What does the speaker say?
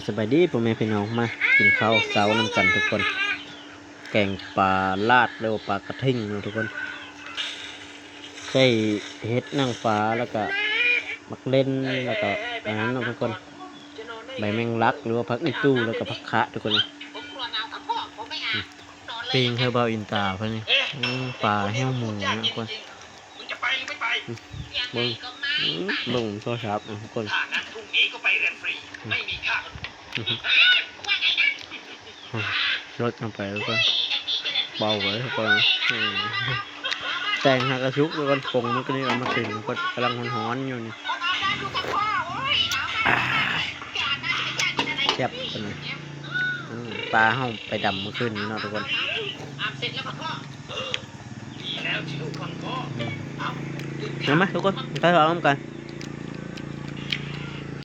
ສະບາຍດີພໍ່ແມ່ພີ່ນ້ອງ ມາກິນເຂົ້າເຊົ້ານຳກັນທຸກຄົນ. ແກງປາລາດ ຫຼືວ່າປາກະທິງເນາະທຸກຄົນ ໃສ່ເຫັດນາງຟ້າ ແລ້ວກະໝາກເລັ່ນ ແລ້ວກະອັນນັ້ນເນາະທຸກຄົນ ໃບແມງລັກ ຫຼືວ່າຜັກອີ່ຕູ່ ແລ້ວກະຜັກຂະທຸກຄົນ. ປີ້ງໃຫ້ບ່າວອິນຕາເພິ່ນນີ້ ອືມ ປາແຫ້ວໝູເນາະທຸກຄົນ. ອືມ ເບິ່ງ ອືມ ເບິ່ງໂທລະສັບເນາະທຸກຄົນ. ອືມ ອືມ ລົດລົງໄປທຸກຄົນ ເບົາໄວ້ທຸກຄົນ. ອືມ ແຕງຫາກະສຸກທຸກຄົນ ປົງມື້ກີ້ນີ້ເອົາມາກິນ ເພິ່ນກຳລັງຮ້ອນໆຢູ່ນີ້. ອາ ແຊບເພິ່ນວ່າ. ອືມ ປາເຮົາໄປດຳມື້ຄືນນີ້ເນາະທຸກຄົນ. ອືມ ມາ ມາທຸກຄົນ ໄປເອົານຳກັນ.